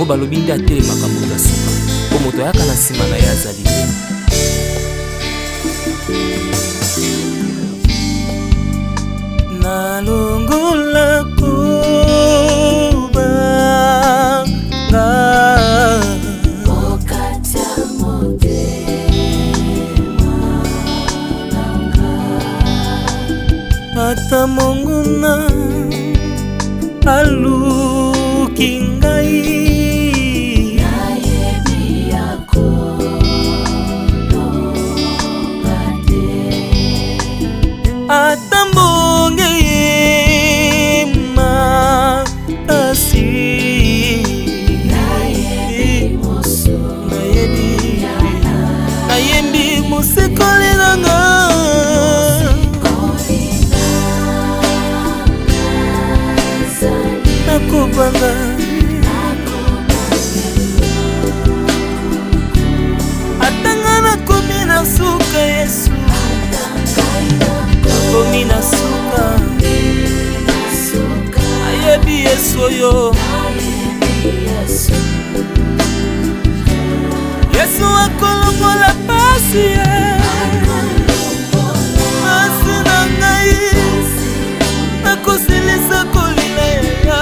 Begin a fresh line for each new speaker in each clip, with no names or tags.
balobi nde atelemaka moto ya suka, mpo moto ayaka na nsima na ye azali te. Nalongola kobanga. Ata monguna aluki ngai, ata mbonge ye makasi, nayebi, nayembi mosekoli na nga. Nakobanga, ata nga nakomi na suka. Yesu, nakomi na suka. Ayebi Yesu oyo, Yesu akolongola pasi ye, pasi na ngai, nakosilisa kolela ya,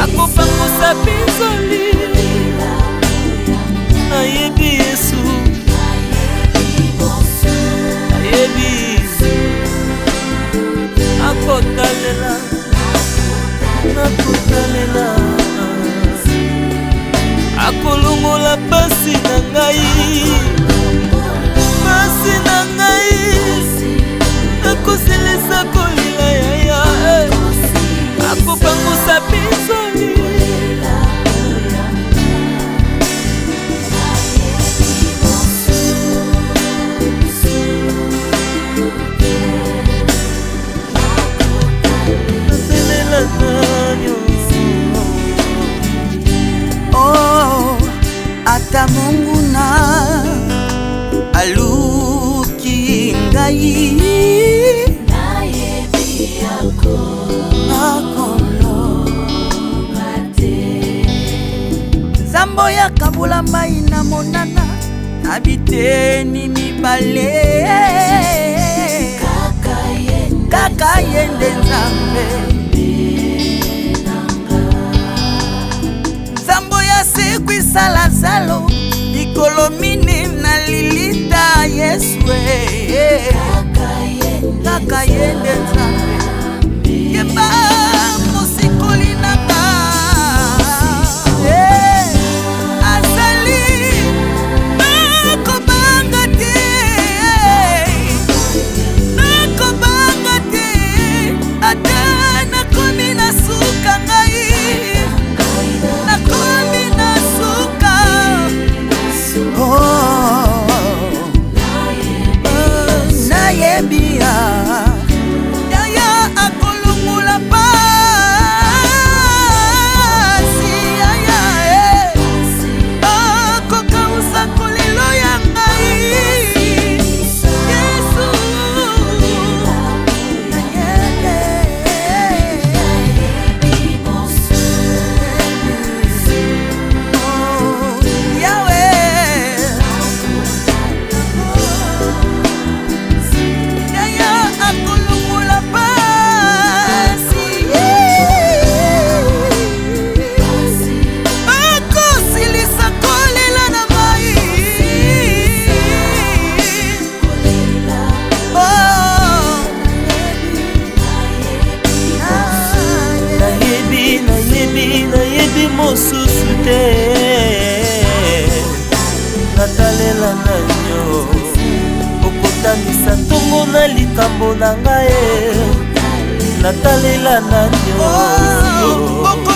akopangusa pinzoli. Nayebi Yesu, nayebi akotalela, nakotalela, akolongola pasi na ngai, pasi na ngai, akosilisa kolela yaya, akopangusa pinzoli. Natelela nanyo.
Oh, ata monguna aluki ngai, akolonga te. Nzambe oyo akabula mai na monana na biteni mibale, kaka ye nde Nzambe. Nzambe oyo asekwisa Lazalo mikolo mine na lilita, Yesu e, kaka ye nde Nzambe. Yemba mosikoli na nga. Eh, azali, nakobanga te, nakobanga te, ata nakomi na suka ngai, nakomi na suka. Oh, nayebi ya yaya akolongola pasi yaya, eh. Akokausa kolelo ya ngai, Yesu. Nayebi. Oh, Yahweh. Yaya akolongola pasi, akosilisa kolela na ngai. Oh.
Nayebi, nayebi, nayebi mosusu te. Natalela nanyo, okotanisa ntongo na likambo na ngai. Natalela nanyo.
Oh,